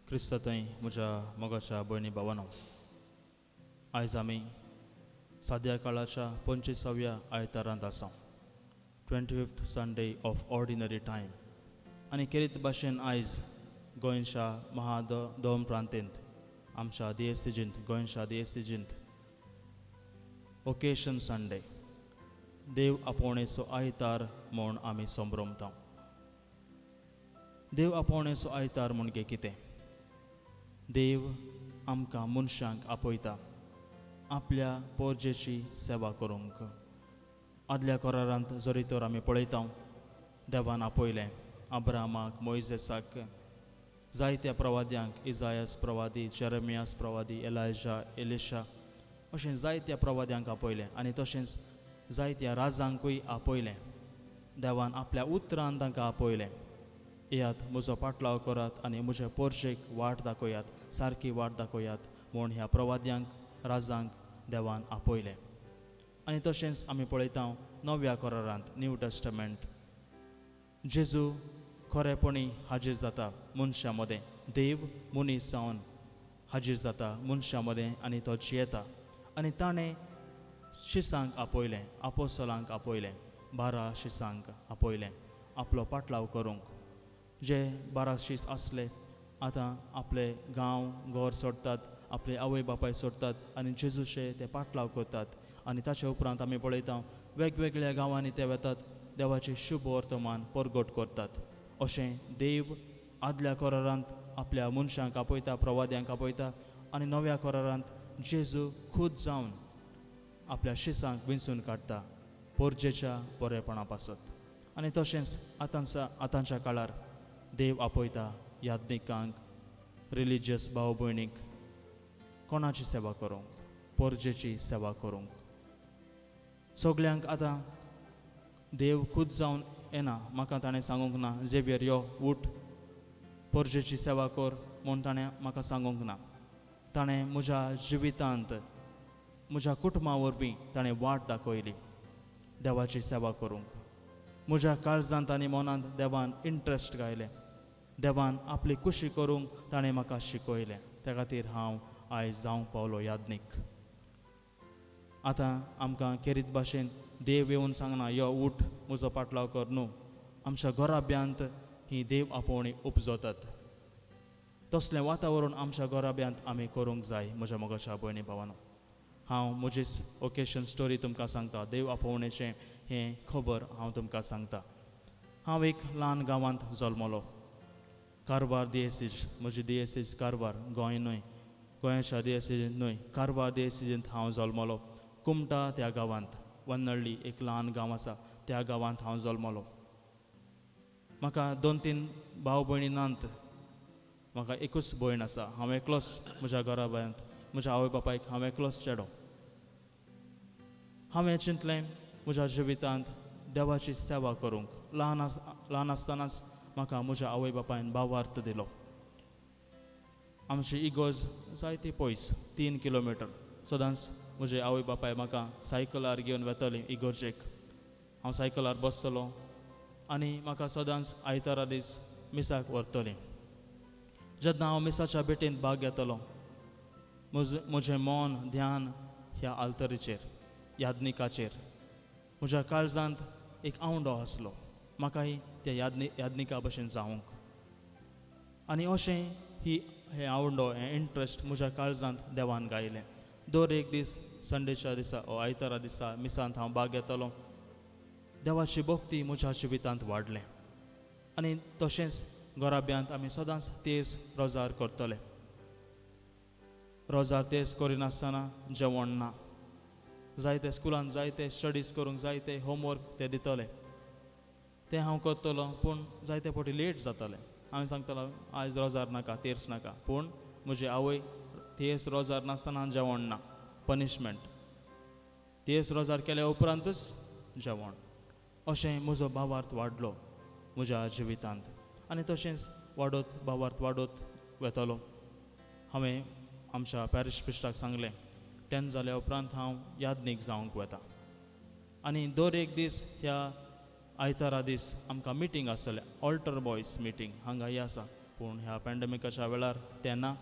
क्रिस्तांतय म्हज्या मोगाच्या भयणी भावानो, आयज आमी साद्या काळाच्या 25व्या आयतारांत आसा, 25th Sunday of Ordinary Time. आनी खेरीत भाशेन आयज गोंयच्या महादोम प्रांतेंत, आमच्या दियेसिजींत, गोंयच्या दियेसिजींत ओकेशन संडे, देव आपोवणेचो आयतार म्हूण आमी संभ्रमता. देव आपोवणेचो आयतार म्हणजे कितें? देव आमकां मनशांक आपयता आपल्या पोरजेची सेवा करूंक. आदल्या करारांत जरी तर आमी पळयता, देवान आपयलें अब्राहमाक, मोयजेसाक, जायत्या प्रवाद्यांक, इजायस प्रवादी, जेरमियास प्रवादी, एलायजा, एलिशा, अशें जायत्या प्रवाद्यांक आपयलें. आनी तशेंच जायत्या राजांकूय आपयलें. देवान आपल्या उतरान तांकां आपयलें, येयात, म्हजो पाटलाव करात आनी म्हज्या पोरशेक वाट दाखयात, सारकी वाट दाखयात म्हूण ह्या प्रवाद्यांक, राजांक देवान आपयलें. आनी तशेंच आमी पळयता नव्या करारांत, न्यू टेस्टमेंट, जेजू खरेपणी हाजीर जाता मनशां मदें. देव मनीस जावन हाजीर जाता मनशां मदें आनी तो जियेता. आनी ताणें शिसांक आपयलें, आपोसलांक आपयलें, 12 शिसांक आपयलें आपलो पाटलाव करूंक. जे 12 शीस आसले आतां आपले गांव घर सोडटात, आपले आवय बापाय सोडटात आनी जेजूचे ते पाटलाव करतात. आनी ताचे उपरांत आमी पळयता वेगवेगळ्या गांवांनी ते वतात, देवाचें शुभ वर्तमान परगट करतात. अशें देव आदल्या करारांत आपल्या मनशांक आपयता, प्रवाद्यांक आपयता आनी नव्या करारांत जेजू खूद जावन आपल्या शिसांक विंचून काडटा पोरजेच्या बरेपणा पासत. आनी तशेंच आतांच्या काळार देव आपयता याज्ञिकांक, रिलिजियस भाव भयणीक, कोणाची सेवा करूंक? पोरजेची सेवा करूंक. सगल्यांक आतां देव खूद जावन येना. म्हाका ताणें सांगूंक ना, झेवियर यो उठ, पोरजेची सेवा कर म्हूण ताणें म्हाका सांगूंक ना. ताणें म्हज्या जिवितांत, म्हज्या कुटुंबा वरवीं ताणें वाट दाखयली देवाची सेवा करूंक. म्हज्या काळजांत आनी मनांत देवान इंट्रस्ट घायलें, देवान आपली खुशी करूंक ताणें म्हाका शिकयलें. त्या खातीर हांव आयज जावंक पावलो याज्ञीक. आतां आमकां खेरीत भाशेन देव येवन सांगना, यो उठ, म्हजो पाटलाव कर, न्हू. आमच्या घराब्यांत ही देव आपोवणी उपजतात. तसलें वातावरण आमच्या घराब्यांत आमी करूंक जाय. म्हज्या मोगाच्या भयणी भावानो, हांव म्हजीच ओकेशन स्टोरी तुमकां सांगता. देव आपोवणेचें हें खबर हांव तुमकां सांगता. हांव एक ल्हान गांवांत जल्मलो, कारवार दियेसीज. म्हजी दियेसीज कारवार, गोंय न्हय, गोंयच्या दियेसीज न्हय, कारवार दियेसीजींत हांव जल्मलो. कुमटा त्या गांवांत, वन्नळ्ळी एक ल्हान गांव आसा, त्या गांवांत हांव जल्मलो. म्हाका 2-3 भाव भयणी नात, म्हाका एकूच भयण आसा. हांव एकलोच म्हज्या घराब्यांत, म्हज्या आवय बापायक हांव एकलोच चेडो. हांवें चिंतलें म्हज्या जिवितांत देवाची सेवा करूंक. ल्हान आसतनाच म्हाका म्हज्या आवय बापायन भावार्थ दिलो. आमची इगोर्ज जायती पयस, 3 किलोमिटर. सदांच म्हजे आवय बापाय म्हाका सायकलार घेवन वेताली इगोर्जेक. हांव सायकलार बसतलो आनी म्हाका सदांच आयतारा दीस मिसाक व्हरतली. जेन्ना हांव मिसाच्या भेटेंत भाग घेतलो, म्हजें मन ध्यान ह्या आल्तरीचेर, याज्ञिकाचेर. म्हज्या काळजांत एक आवंडो आसलो म्हाकाय त्या याज्ञिका भशेन जावंक. आनी अशें हें आवंडो, हें इंट्रस्ट म्हज्या काळजांत देवान गायलें. दर एक दीस संडेच्या दिसा ओ आयतारा दिसा मिसांत हांव भाग घेतालो. देवाची भक्ती म्हज्या जिवितांत वाडलें. आनी तशेंच घराब्यांत आमी सदांच तेर्स रोजार करतले. रोजार तेर्स करिनासतना जेवण ना. जायते स्कुलान जायते स्टडीज करूंक जायते होमवर्क ते दितले, तें हांव करतलो. पूण जायते फावटी लेट जातालें. हांवें सांगतालो आयज रोजार नाका, तेर्स नाका. पूण म्हजी आवय तेर्स रोजार नासतना जेवण ना, पनिशमेंट. तेर्स रोजार केल्या उपरांतूच जेवण. अशें म्हजो भावार्थ वाडलो म्हज्या जिवितांत. आनी तशेंच वाडत भावार्थ वाडत वेतालो. हांवें आमच्या पॅरिश प्रिस्टाक सांगलें, 10 जाल्या उपरांत हांव याज्ञीक जावंक वता. आनी दर एक दीस ह्या आयतारा दीस आमकां मिटींग आसतलें, ऑल्टर बॉयज मिटींग हांगा ही आसा. पूण ह्या पॅन्डेमिकाच्या वेळार तें ना.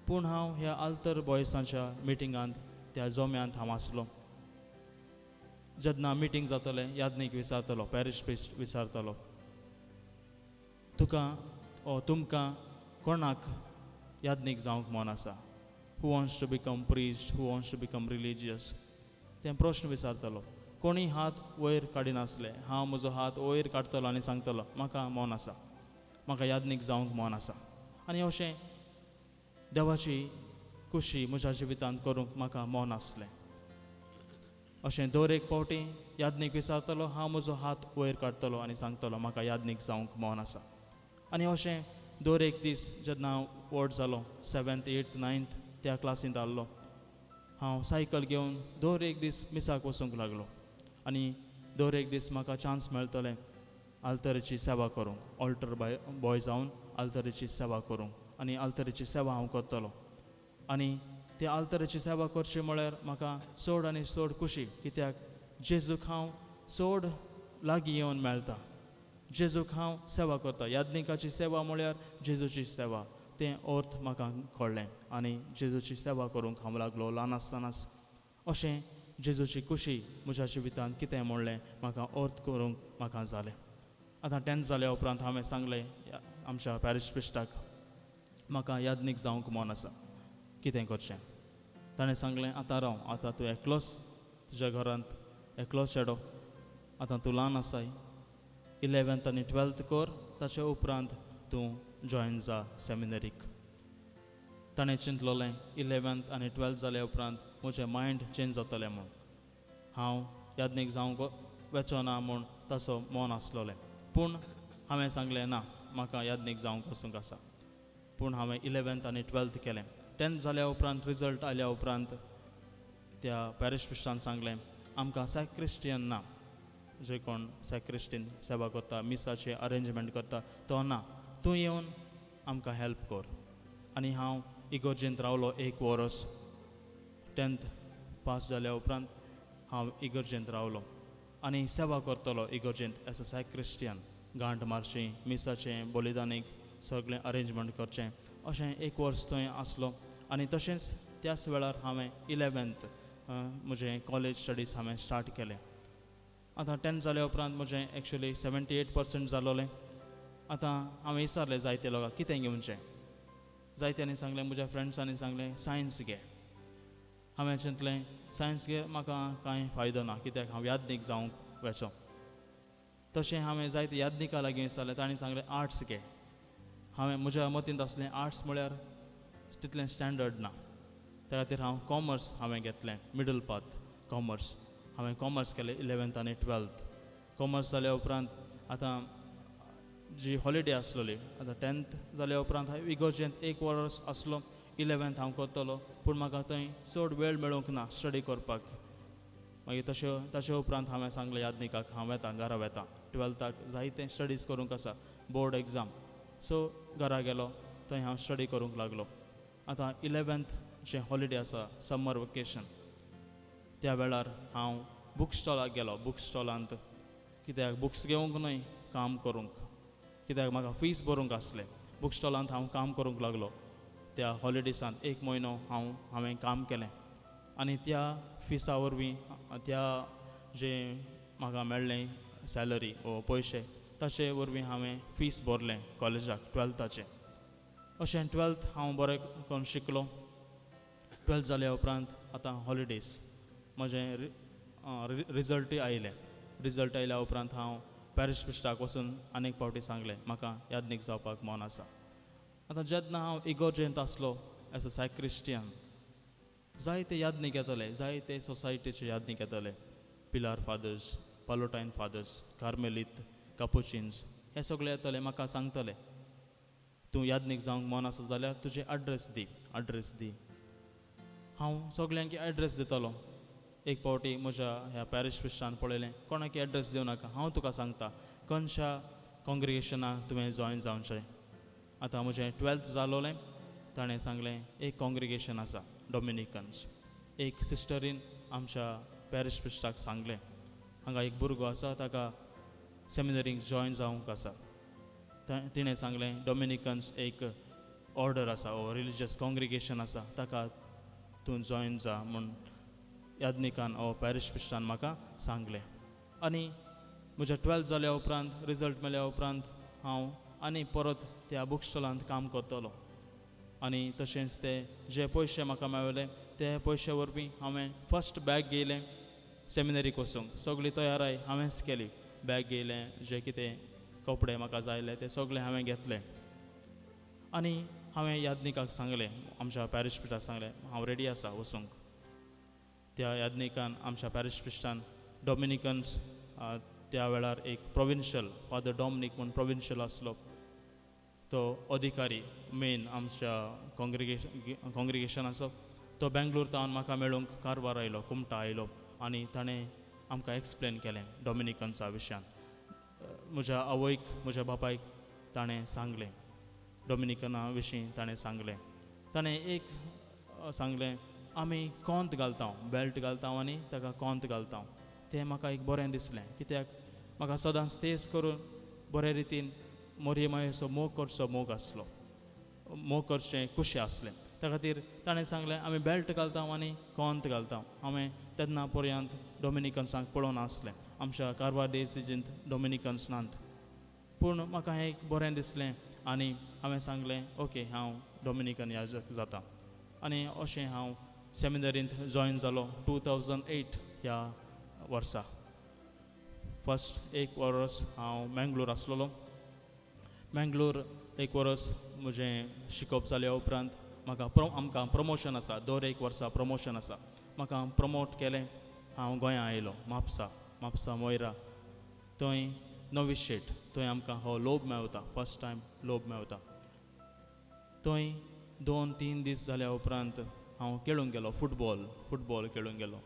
पूण हांव ह्या आल्तर बॉयसांच्या मिटिंगांत त्या जोम्यांत हांव आसलो. जेन्ना मिटींग जातलें यादनीक विचारतलो, पॅरीश प्रिस्ट विचारतलो, तुका ओ तुमकां कोणाक यादनीक जावंक मन आसा, who wants to become priest, who wants to become religious, तें प्रश्न विचारतलो. कोणी हात वयर काडिनासले. हांव म्हजो हात वयर काडटलो आनी सांगतलो म्हाका मन आसा, म्हाका यादनीक जावंक मन आसा. आनी अशें देवाची खुशी म्हज्या जिवितांत करूंक म्हाका मन आसलें. अशें दर एक फावटी यादनीक विचारतलो, हांव म्हजो हात वयर काडटलो आनी सांगतलो म्हाका यादनीक जावंक मन आसा. आनी अशें दर एक दीस जेन्ना हांव व्हड जालो, 7th 8th 9th त्या क्लासींत आहलो, हांव सायकल घेवन दर एक दीस मिसाक वचूंक लागलो. आनी दर एक दीस म्हाका चान्स मेळटलें आल्तरेची सेवा करूंक, ऑल्टर बॉय जावन आल्तरेची सेवा करूंक. आनी आल्तरेची सेवा हांव करतलो. आनी त्या आल्तरेची सेवा करची म्हळ्यार म्हाका चड आनी चड खुशी, कित्याक जेजूक हांव चड लागीं येवन मेळटा, जेजूक हांव सेवा करता. यादनिकाची सेवा म्हळ्यार जेजूची सेवा, तें अर्थ म्हाका कळ्ळें आनी जेजूची सेवा करूंक हांव लागलो ल्हान आसतनाच. अशें जेजूची खुशी म्हज्या जिवितांत कितें म्हणलें म्हाका अर्थ करूंक म्हाका जालें. आतां 10th जाल्या उपरांत हांवें सांगलें आमच्या पॅरीश प्रिस्टाक, म्हाका यादनीक जावंक मन आसा, कितें करचें. ताणें सांगलें आतां राव, आतां तूं एकलोच तुज्या घरांत एकलोच चेडो, आतां तूं ल्हान आसाय, 11th आनी 12th कर, ताचे उपरांत तूं जॉयन जा सेमिनरीक. ताणें चिंतलोलें 11th आनी 12th जाल्या उपरांत म्हजें मायंड चेंज जातलें म्हूण, हांव यादनीक जावंक वचो ना म्हूण ताचो मन आसलोलें. पूण हांवें सांगलें ना, म्हाका यादनीक जावंक वचूंक आसा. पूण हांवें 11th आनी 12th केलें. 10th जाल्या उपरांत रिजल्ट आयल्या उपरांत त्या पॅरीश प्रिस्टान सांगलें आमकां सॅक्रिस्टियन ना, जे कोण सॅक्रिस्टीन सेवा करता, मिसाचें अरेंजमेंट करता तो ना, तूं येवन आमकां हेल्प कर. आनी हांव इगोर्जेंत रावलो एक वरस. 10th पास जाल्या उपरांत हांव इगर्जेंत रावलो आनी सेवा करतलो इगर्जेंत एज अ सॅक्रिस्टियन, गांठ मारची, मिसाचें बलिदानीक सगळें अरेंजमेंट करचें, अशें एक वर्स थंय आसलो. आनी तशेंच त्याच वेळार हांवें 11th म्हजें कॉलेज स्टडीज हांवें स्टार्ट केलें. आतां 10th जाल्या उपरांत म्हजें एक्चुअली 78% जालोलें. आतां हांवें विचारलें जायते लोकांक कितें घेवचें, जायत्यांनी सांगलें, म्हज्या फ्रेंड्सांनी सांगलें सायन्स घे. हांवें चिंतलें सायन्स घे म्हाका कांय फायदो ना, कित्याक हांव यादनीक जावंक वेचो. तशें हांवें जायते यादनिका लागीं विचारलें, तांणी सांगलें आर्ट्स घे. हांवें म्हज्या मतींत आसलें आर्ट्स म्हळ्यार तितलें स्टँडर्ड ना, त्या खातीर हांव कॉमर्स हांवें घेतलें, मिडल पाथ कॉमर्स. हांवें कॉमर्स केलें 11th आनी 12th. Commerce जाल्या उपरांत आतां जी हॉलिडे आसलोली, आतां 10th जाल्या उपरांत हांव इगोर्जेंत एक वर्स आसलो, 11th हांव करतलो, पूण म्हाका थंय चड वेळ मेळूंक ना स्टडी करपाक. मागीर ताचे उपरांत हांवें सांगलें यादनिकाक हांव वेता, घरा वेता, 12थाक जायतें स्टडीज करूंक आसा, बोर्ड एग्जाम. सो घरा गेलो, थंय हांव स्टडी करूंक लागलो. आतां 11th जें हॉलिडे आसा समर वकेशन, त्या वेळार हांव बूक स्टॉलाक गेलो. बूक स्टॉलांत कित्याक बुक्स घेवंक न्हय, काम करूंक, कित्याक म्हाका फीस भरूंक आसलें. बूक स्टॉलांत हांव काम करूंक लागलो. त्या हॉलिडेजांत एक म्हयनो हांवें काम केलें आनी त्या फिसा वरवीं, त्या जें म्हाका मेळ्ळें सॅलरी वो पयशे, ताचे वरवीं हांवें फीस भरलें कॉलेजाक 12थाचें. अशें 12th हांव बरें करून शिकलो. 12th जाल्या उपरांत आतां हॉलिडेज म्हजें रिजल्टूय आयलें. रिजल्ट आयल्या उपरांत हांव पॅरीश प्रिस्टाक वचून आनीक फावटी सांगलें म्हाका यादनीक जावपाक मन आसा. आतां जेन्ना हांव इगोर्जेंत आसलो एज अ सॅक्रिस्टियन, जायते यादनीक येतले, जायते सोसायटीचे यादनीक येतले, पिलार फादर्स, पालोटायन फादर्स, कार्मेलीत, कापुचिन्स, हे सगळे येतले, म्हाका सांगतले तूं यादनीक जावंक मन आसा जाल्यार तुजें एड्रेस दी, एड्रेस दी. हांव सगल्यांक एड्रेस दितलो. एक फावटी म्हज्या ह्या पॅरीश प्रिस्टान पळयलें, कोणाक एड्रेस दिवं नाका, हांव तुका सांगता खंयच्या कॉंग्रिगेशनाक तुवें जॉयन जावचें. आतां म्हजें 12th जालोलें, ताणें सांगलें एक कॉंग्रिगेशन आसा डॉमिनिकन्स. एक सिस्टरीन आमच्या पॅरीश प्रिस्टाक सांगलें हांगा एक भुरगो आसा, ताका सेमिनरीक जॉयन जावंक आसा. तिणें सांगलें डॉमिनिकन्स एक ऑर्डर आसा ओ रिलिजियस कॉंग्रिगेशन आसा, ताका तूं जॉयन जा म्हूण याज्ञिकान ओ पॅरीश प्रिस्टान म्हाका सांगलें. आनी म्हज्या 12th जाल्या उपरांत, रिजल्ट मेळ्ळ्या उपरांत हांव आनी परत त्या बूक स्टॉलांत काम करतलो. आनी तशेंच ते जे पयशे म्हाका मेळ्ळे ते पयशे वरवीं हांवें फर्स्ट बॅग घेयलें सेमिनरीक वचूंक. सगळी तयाराय हांवेंच केली. बॅग घेयलें, जे कितें कपडे म्हाका जाय ते सगळे हांवें घेतले. आनी हांवें याज्ञिकाक सांगलें, आमच्या पॅरीश प्रिस्टाक सांगलें, हांव रेडी आसा वचूंक. त्या याज्ञिकान आमच्या पॅरीश प्रिस्टान डॉमिनिकन्स त्या वेळार एक प्रोविन्शियल फादर डॉमिनीक म्हूण प्रोविन्शियल आसलो, तो अधिकारी मेन आमच्या कॉंग्रिगेशनाचो, तो बेंगलोर तावन म्हाका मेळूंक कारवार आयलो, कुमटा आयलो आनी ताणें आमकां एक्सप्लेन केलें डॉमिनिकन्सा विशयान. म्हज्या आवयक, म्हज्या बापायक ताणें सांगलें डॉमिनिकना विशीं. ताणें सांगलें, ताणें एक सांगलें, आमी कोंत घालता, बेल्ट घालता आनी ताका कोंत घालता. तें म्हाका एक बरें दिसलें, कित्याक म्हाका सदांच तेज करून बरे रितीन मोरये मायेचो मोग करचो मोग आसलो, मोग करचें खुशी आसलें. त्या खातीर ताणें सांगलें आमी बेल्ट घालता आनी कोंत घालता. हांवें तेन्ना पर्यंत डॉमिनिकन्सांक पळोवन आसलें, आमच्या कारवार देसीजींत डॉमिनिकन्स नात, पूण म्हाका हें एक बरें दिसलें आनी हांवें सांगलें ओके हांव डॉमिनिकन याजक जाता. आनी अशें हांव सेमिनरींत जॉयन जालो 2008 ह्या वर्सा. फर्स्ट एक वर्स हांव मेंगलोर आसलेलो. मेंगलोर एक वर्स म्हजें शिकप जाल्या उपरांत म्हाका आमकां प्रमोशन आसा, दर एक वर्सा प्रमोशन आसा. म्हाका प्रमोट केलें, हांव गोंयां आयलो, म्हापसा, म्हापसा मोयरा, थंय नवी शेट, थंय आमकां हो लोब मेवता, फर्स्ट टायम लोब मेवता. थंय 2-3 दीस जाल्या उपरांत हांव खेळूंक गेलो, फुटबॉल खेळूंक गेलो.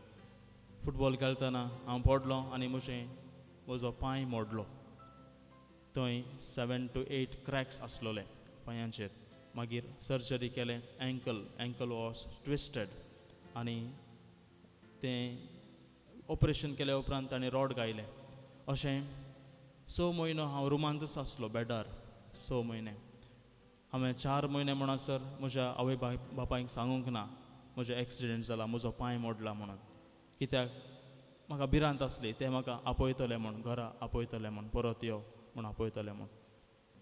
फुटबॉल खेळटना हांव पडलो आनी म्हजो पांय मोडलो. थंय 7 to 8 cracks आसलोले पांयांचेर. मागीर सर्जरी केलें, एंकल वॉज ट्विस्टेड आनी तें ऑपरेशन केल्या उपरांत ताणें रॉड गायलें. अशें 6 म्हयनो हांव रुमांतच आसलो बेडार. 6 म्हयने हांवें 4 म्हयने म्हणसर म्हज्या आवय बापायक सांगूंक ना म्हजें एक्सिडंट जाला, म्हजो पांय मोडला म्हणून, कित्याक म्हाका भिरांत आसली ते म्हाका आपयतले म्हूण, घरा आपयतले म्हूण, परत यो म्हूण आपयतले म्हूण.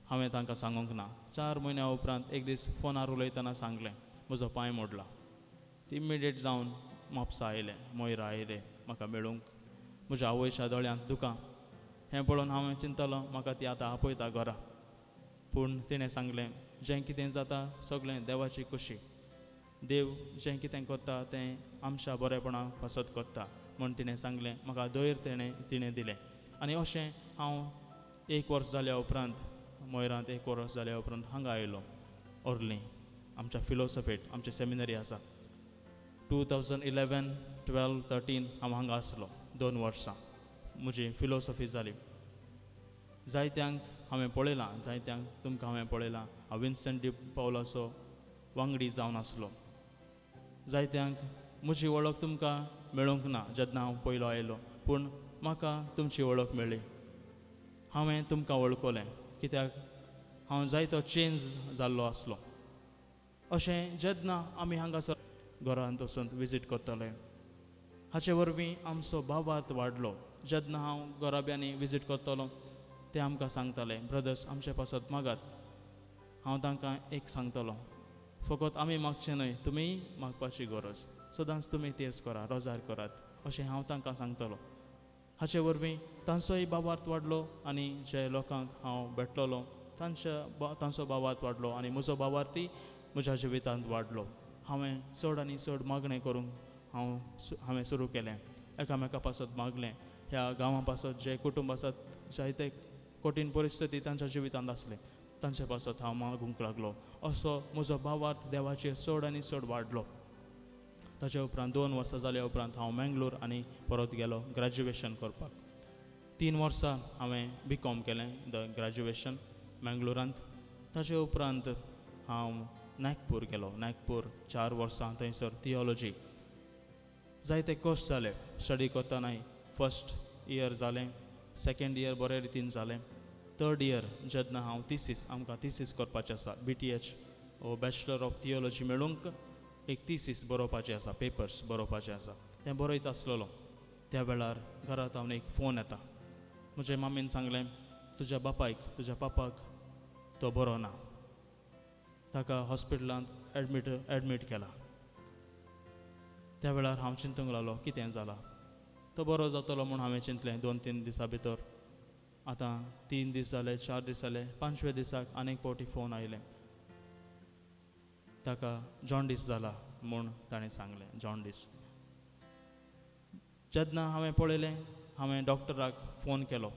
हांवें तांकां सांगूंक ना. 4 म्हयन्या उपरांत एक दीस फोनार उलयतना सांगलें म्हजो पांय मोडला. इमिडिएट जावन म्हापसा आयलें, मोयरा आयलें म्हाका मेळूंक. म्हज्या आवयच्या दोळ्यांत दुकां. हें पळोवन हांवें चिंतलो म्हाका ती आतां आपयता घरा, पूण तिणें सांगलें जें कितें जाता सगळें देवाची खुशी, देव जें कितें करता तें आमच्या बरेपणा पासत करता म्हूण तिणें सांगलें. म्हाका धैर्य तिणें दिलें. आनी अशें हांव 1 वर्स जाल्या उपरांत मोयरांत 1 वर्स जाल्या उपरांत हांगा आयलो ओर्ली, आमच्या फिलोसोफेट, आमची सेमिनरी आसा. 2011, 12, 13 हांव हांगा आसलो 2 वर्सां. म्हजी फिलोसॉफी जाली. जायत्यांक हांवें पळयलां, जायत्यांक तुमकां हांवें पळयलां. हांव विन्संट डी पावलाचो वांगडी जावन आसलो. जायत्यांक म्हजी वळख तुमकां मेळूंक ना जेन्ना हांव पयलो आयलो, पूण म्हाका तुमची वळख मेळ्ळी. हांवें तुमकां वळखलें, कित्याक हांव जायतो चेंज जाल्लो आसलो. अशें जेन्ना आमी हांगासर घरांत वचून विजीट करताले, हाचे वरवीं आमचो भावार्थ वाडलो. जेन्ना हांव घराब्यांनी विजीट करतलो ते आमकां सांगताले, ब्रदर्स आमचे पासत मागात. हांव तांकां एक सांगतलो, फकत आमी मागचें न्हय, तुमी मागपाची गरज, सदांच तुमी तेज करात, रोजार करात, अशें हांव तांकां सांगतलो. हाचे वरवीं तांचोय भावार्थ वाडलो आनी जे लोकांक हांव भेटलेलो तांचो भावार्थ वाडलो आनी म्हजो भावार्थी म्हज्या जिवितांत वाडलो. हांवें चड आनी चड मागणें करूंक हांवें सुरू केलें. एकामेका पासत मागलें. ह्या गांवां पासत जे कुटुंब आसात, जायते कठीण परिस्थिती तांच्या जिवितांत आसले, तांचे पासत हांव मागूंक लागलो. असो म्हजो भावार्थ देवाचेर चड आनी चड वाडलो. ताचे उपरांत 2 वर्सां जाल्या उपरांत हांव मेंगलोर आनी परत गेलो ग्रॅज्युएशन करपाक. 3 वर्सां हांवें बी.कॉम केलें, the graduation मेंगलोरांत. ताचे उपरांत हांव नागपूर गेलो. नागपूर 4 वर्सां थंयसर थियोलॉजी. जायते कश्ट जाले स्टडी करतनाय. फर्स्ट इयर जालें, सेकेंड इयर बरे रितीन जालें. थर्ड इयर जेन्ना हांव थिसीस, आमकां थिसीस करपाचें आसा, BTH वो बॅचलर ऑफ थियोलॉजी मेळूंक एक थिसीस बरोवपाचें आसा, पेपर्स बरोवपाचें आसा, तें बरयत आसलेलो. त्या वेळार घरा थावन एक फोन येता. म्हजे मामीन सांगलें, तुज्या बापायक, तुज्या पापाक तो बरो ना, ताका हॉस्पिटलांत एडमीट केला. त्या वेळार हांव चिंतूंक लागलो कितें जालां, तो बरो जातलो म्हूण हांवें चिंतलें 2-3 दिसां भितर. आतां 3 दीस जाले, 4 दीस जाले, 5व्या दिसाक आनीक फावटी फोन आयलें, ताका जॉन्डीस जाला म्हूण ताणें सांगलें, जॉन्डीस. जेन्ना हांवें पळयलें, हांवें डॉक्टराक फोन केलो.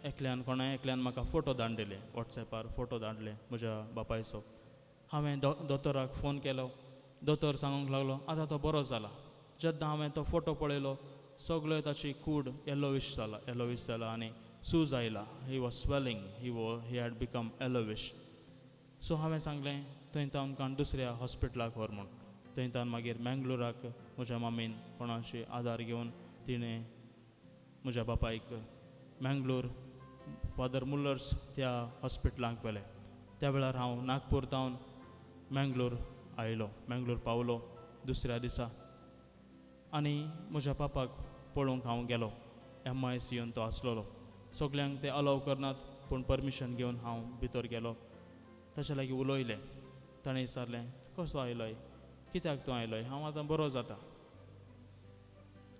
एकल्यान कोणा एकल्यान म्हाका फोटो धाडून दिले, वॉट्सॅपार फोटो धाडले म्हज्या बापायचो. हांवें दोतोराक फोन केलो. दोतोर सांगूंक लागलो आतां तो बरो जाला. जेन्ना हांवें तो फोटो पळयलो, सगळ्यो ताची कूड येलोविश जाला, येलोविश जाला आनी सूज आयला. He was swelling, he had become yellowish. So हांवें सांगलें थंय तावन काण दुसऱ्या हॉस्पिटलाक व्हर म्हूण. थंय तावन मागीर मँगलोराक म्हज्या मामीन कोणाची आदार घेवन तिणें म्हज्या बापायक मँगलोर फादर मुलर्स त्या हॉस्पिटलांक व्हेलें. त्या वेळार हांव नागपूर तावन मँगलोर आयलो, मँगलोर पावलो दुसऱ्या दिसा आनी म्हज्या पापाक पळोवंक हांव गेलो. MICUन तो आसलेलो. सगल्यांक ते अलाव करनात, पूण परमिशन घेवन हांव भितर गेलो. ताच्या लागीं उलयलें. ताणें विचारलें, कसो आयलोय, कित्याक तूं आयलोय, हांव आतां बरो जाता.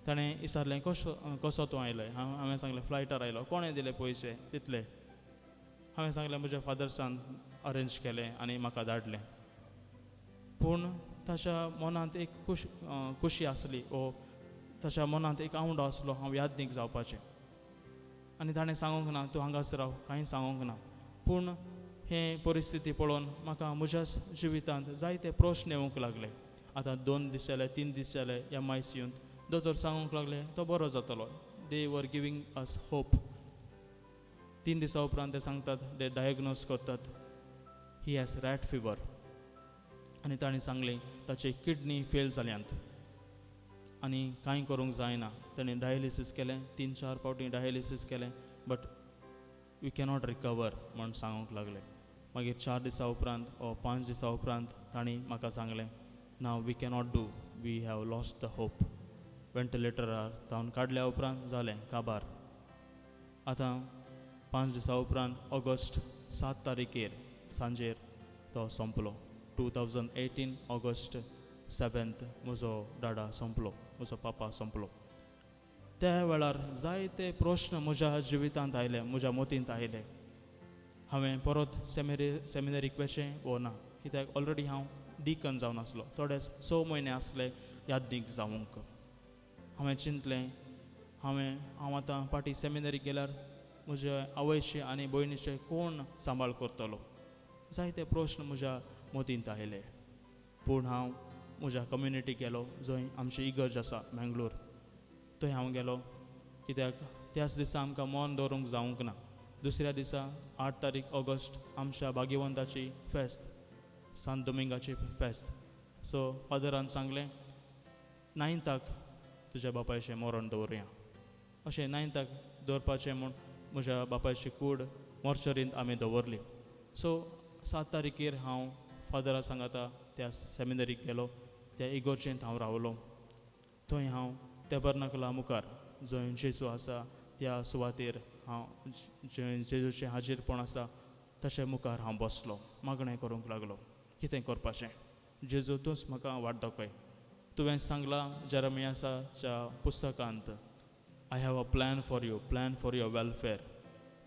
ताणें विचारलें, कसो तूं आयलोय? हांवें सांगलें फ्लायटार आयलो. कोणें दिले पयशे तितले? हांवें सांगलें म्हज्या फादर्सान अरेंज केलें आनी म्हाका धाडलें. पूण ताच्या मनांत एक खुशी आसली, ओ ताच्या मनांत एक आवंडो आसलो हांव यादनीक जावपाचें. आनी ताणें सांगूंक ना तूं हांगाच राव, कांय सांगूंक ना. पूण हे परिस्थिती पळोवन म्हाका म्हज्याच जिवितांत जायते प्रश्न येवंक लागले. आतां 2 दीस जाले, 3 दीस जाले MICUन. दोतोर सांगूंक लागले तो बरो जातलो. They were giving us hope. 3 दिसां उपरांत ते सांगतात, ते डायग्नोज करतात he has rat fever. आनी ताणें सांगलें ताचे किडनी फेल जाल्यात आनी कांय करूंक जायना. ताणें डायलिसीस केलें, 3-4 फावटी डायलिसीस केलें, बट we cannot recover म्हूण सांगूंक लागले. मागीर 4 दिसां उपरांत ओ 5 दिसां उपरांत तांणी म्हाका सांगलें, now we cannot do, we have lost the hope. व्हेंटिलेटरार तावन काडल्या उपरांत जालें काबार. आतां 5 दिसां उपरांत ऑगस्ट 7 तारखेर सांजेर तो सोंपलो. 2018 ऑगस्ट 7 म्हजो डाडा सोंपलो, म्हजो पापा सोंपलो. त्या वेळार जायते प्रश्न म्हज्या जिवितांत आयले, म्हज्या मतींत आयले. हांवें परत सेमिनरीक वचें वो ना, कित्याक ऑलरेडी हांव डिकन जावन आसलो. थोडे 6 म्हयने आसले यादनीक जावंक. हांवें चिंतलें, हांव आतां फाटीं सेमिनरीक गेल्यार म्हज्या आवयचे आनी भयणीचे कोण सांबाळ करतलो? जायते प्रश्न म्हज्या मतींत आयले. पूण हांव म्हज्या कम्युनिटीक गेलो, जंय आमची इगर्ज आसा मँगलोर, थंय हांव गेलो. कित्याक त्याच दिसा आमकां मन दवरूंक जावंक ना. दुसऱ्या दिसा 8 तारीख ऑगस्ट आमच्या भाग्यवंताची फेस्त, सांत दोमिंगाची फेस्त. सो फादरान सांगलें 9थाक तुज्या बापायचें मरण दवरुया. अशें 9थाक दवरपाचें म्हूण म्हज्या बापायची कूड मोर्चरींत आमी दवरली. सो 7 तारखेर हांव फादरा सांगाता त्या सेमिनरीक गेलो. त्या इगोर्जेंत हांव रावलो. थंय हांव टेबर्नाकला मुखार जंय जेजू आसा त्या सुवातेर हांव, जंय जेजूचें हाजीरपण आसा तशें मुखार हांव बसलो. मागणें करूंक लागलो, कितें करपाचें, जेजू तूंच म्हाका वाट दाखय. तुवें सांगलां जेरमियासाच्या पुस्तकांत, I have a plan for you, plan for your welfare.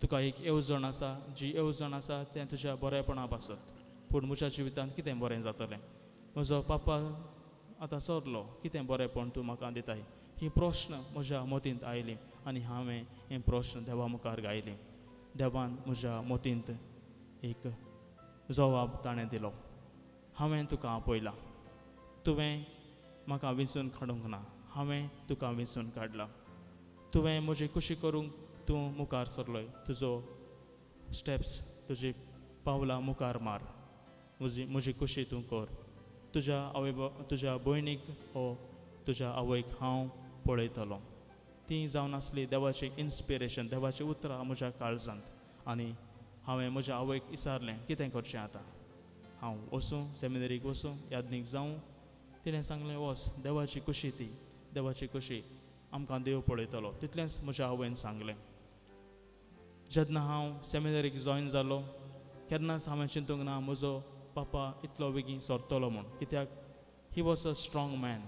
तुका एक येवजण आसा, जी येवजण आसा तें तुज्या बरेपणा पासत. पूण म्हज्या जिवितांत कितें बरें जातलें? म्हजो पापा आतां सरलो, कितें बरेंपण तूं म्हाका दिताय? ही प्रश्न म्हज्या मतींत आयली आनी हांवें हे प्रश्न देवा मुखार गायली. देवान म्हज्या मतींत एक जवाब ताणें दिलो, हांवें तुका आपयलां, तुवें म्हाका विंचून काडूंक ना, हांवें तुका विंचून काडला. तुवें म्हजी खुशी करूंक तूं मुखार सरलोय, तुजो स्टेप्स, तुजी पावलां मुखार मार, म्हजी खुशी तूं कर. तुज्या आवय तुज्या भयणीक ओ तुज्या आवयक हांव पळयतलो. ती जावन आसली देवाचें इन्स्पिरेशन, देवाचीं उतरां म्हज्या काळजांत. आनी हांवें म्हज्या आवयक विचारलें, कितें करचें आतां, हांव वचूं सेमिनरीक वचूं, यादनीक जावं? तिणें सांगलें, वच, देवाची खुशी ती, देवाची खुशी, आमकां देव पळयतलो. तितलेंच म्हज्या आवयन सांगलें. जेन्ना हांव सेमिनरीक जॉयन जालो केन्नाच हांवें चिंतूंक ना म्हजो पापा इतलो बेगीन सरतलो म्हूण, कित्याक he was a strong man.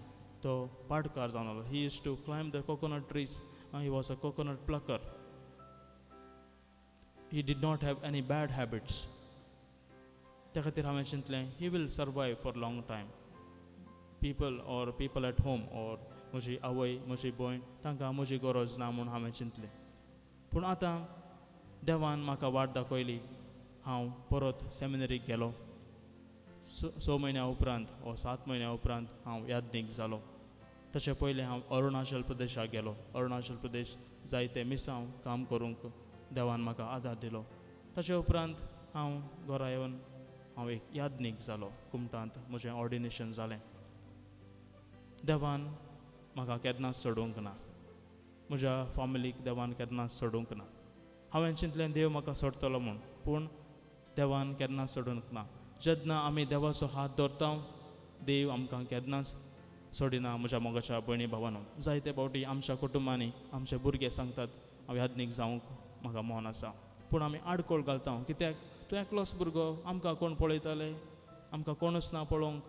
तो पाडकार जावन आसलो. He used to climb the coconut trees. He was a coconut plucker. He did not have any bad habits. त्या खातीर हांवें चिंतलें he will survive for long time. People or people at home or म्हजी आवय, म्हजी भयण, तांकां म्हजी गरज ना म्हूण हांवें चिंतलें. पूण आतां देवान म्हाका वाट दाखयली. हांव परत सेमिनरीक गेलो. स म्हयन्या उपरांत ओ 7 म्हयन्या उपरांत हांव यादनीक जालो. तशें पयलें हांव अरुणाचल प्रदेशाक गेलो. अरुणाचल प्रदेश जायते मिसांव काम करूंक देवान म्हाका आदार दिलो. ताचे उपरांत हांव घरा येवन हांव एक यादनीक जालो. कुमटांत म्हजें ऑर्डिनेशन जालें. देवान म्हाका केन्नाच सोडूंक ना, म्हज्या फामिलीक देवान केन्नाच सोडूंक ना. हांवें चिंतलें देव म्हाका सोडटलो म्हूण, पूण देवान केन्नाच सोडूंक ना. जेन्ना आमी देवाचो हात धरता देव आमकां केन्नाच सोडिना. म्हज्या मोगाच्या भयणी भावानो, जायते फावटी आमच्या कुटुंबांनी आमचे भुरगे सांगतात हांव यादनीक जावंक म्हाका मन आसा, पूण आमी आडखळ घालता. कित्याक? तूं एकलोच भुरगो, आमकां कोण पळयताले, आमकां कोणूच ना पळोवंक,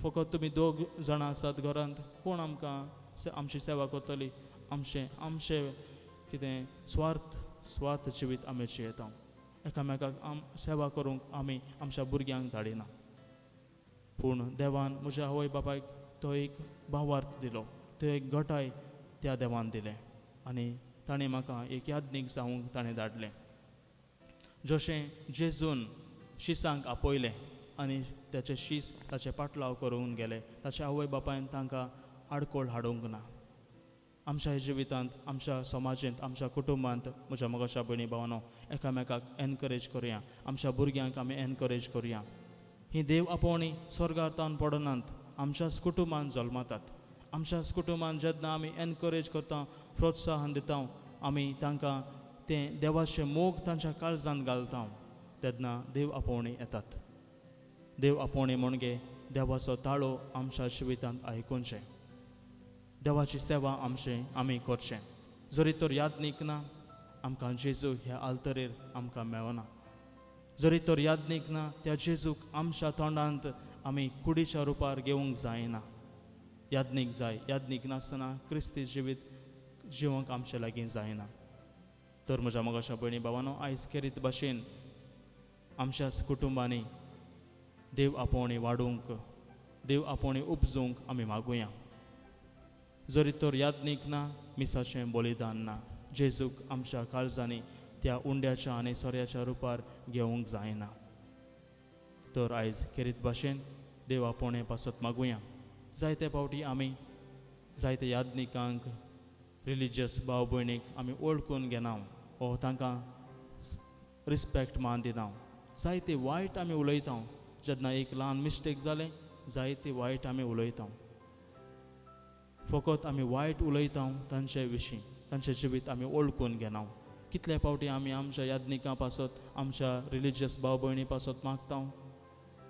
फकत तुमी 2 जाणां आसात घरांत, कोण आमकां आमची सेवा करतली? आमचें आमचें कितें स्वार्थ स्वार्थ जिवीत आमी जियेता. एकामेकाक सेवा करूंक आमी आमच्या भुरग्यांक धाडिना. पूण देवान म्हज्या आवय बापायक तो एक भावार्थ दिलो, तो एक घटाय त्या देवान दिलें आनी ताणें म्हाका एक यादनीक जावंक ताणें धाडलें. जशें जेजून शिसांक आपयलें आनी ताचे शीस ताचे पाटलाव करून गेले, ताच्या आवय बापायन तांकां आडखळ हाडूंक ना. आमच्या जिवितांत, आमच्या समाजेंत, आमच्या कुटुंबांत म्हज्या मोगाच्या भयणी भावानो, एकामेकाक एनकरेज करुया, आमच्या भुरग्यांक आमी एनकरेज करुया. ही देव आपोवणी स्वर्गार तावन पडनात, आमच्याच कुटुंबान जल्मतात. आमच्याच कुटुंबान जेन्ना आमी एनकरेज करता, प्रोत्साहन दिता, आमी तांकां तें देवाचें मोग तांच्या काळजांत घालता, तेन्ना देव आपोवणी येतात. देव आपोवणी म्हणजे देवाचो ताळो आमच्या जिवितांत आयकुचें, देवाची सेवा आमचें आमी करचें. जरी तर यादनीक ना, आमकां जेजू ह्या आल्तरेर आमकां मेळना. जरी तर यादनीक ना, त्या जेजूक आमच्या तोंडांत आमी कुडीच्या रुपार घेवंक जायना. यादनीक जाय. यादनीक नासतना क्रिस्ती जिवीत जिवंक आमचे लागीं जायना. तर म्हज्या मोगाच्या भयणी भावानो, आयज खेरीत भाशेन आमच्याच कुटुंबांनी देव आपोवणी वाडोवंक, देव आपोवणी उपजूंक आमी मागुया. जरी तर यादनीक ना, मिसाचें बलिदान ना, जेजूक आमच्या काळजांनी त्या उंड्याच्या आनी सोऱ्याच्या रुपार घेवंक जायना. तर आयज खेरीत भाशेन देव आपोवणे पासत मागुया. जायते फावटी आमी जायते यादनिकांक, रिलिजियस भाव भयणीक आमी वळखून घेना वो तांकां रिस्पेक्ट मान दिना. जायते वायट आमी उलयता. जेन्ना एक ल्हान मिस्टेक जालें, जायते वायट आमी उलयता. फकत आमी वायट उलयता तांचे विशीं, तांचें जिवीत आमी वळखून घेना. कितले फावटी आमी आमच्या यादनिकां पासत, आमच्या रिलिजियस भाव भयणी पासत मागता.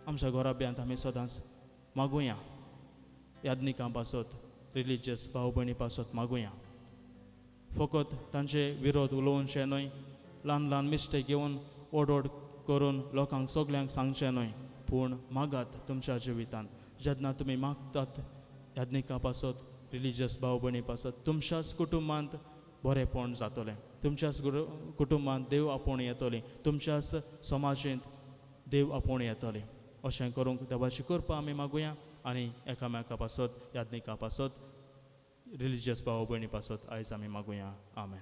आमच्या घराब्यांत आमी सदांच मागुया, यादनिकां पासत, रिलिजियस भाव भयणी पासत मागुया. फकत तांचे विरोध उलोवचें न्हय, ल्हान ल्हान मिस्टेक घेवन ओड ओड करून लोकांक सगल्यांक सांगचें न्हय, पूण मागात तुमच्या जिवितांत. जेन्ना तुमी मागतात यादनिकां पासत, रिलिजियस भाव भयणी पासत, तुमच्याच कुटुंबांत बरेंपण जातलें, तुमच्याच कुटुंबांत देव आपोवणी येतली, तुमच्याच समाजेंत देव आपोवणी येतली. अशें करूंक देवाची कृपा आमी मागुया आनी एकामेका पासत, यादनिका पासत, रिलिजियस भाव भयणी पासत आयज आमी मागुया. आमेन.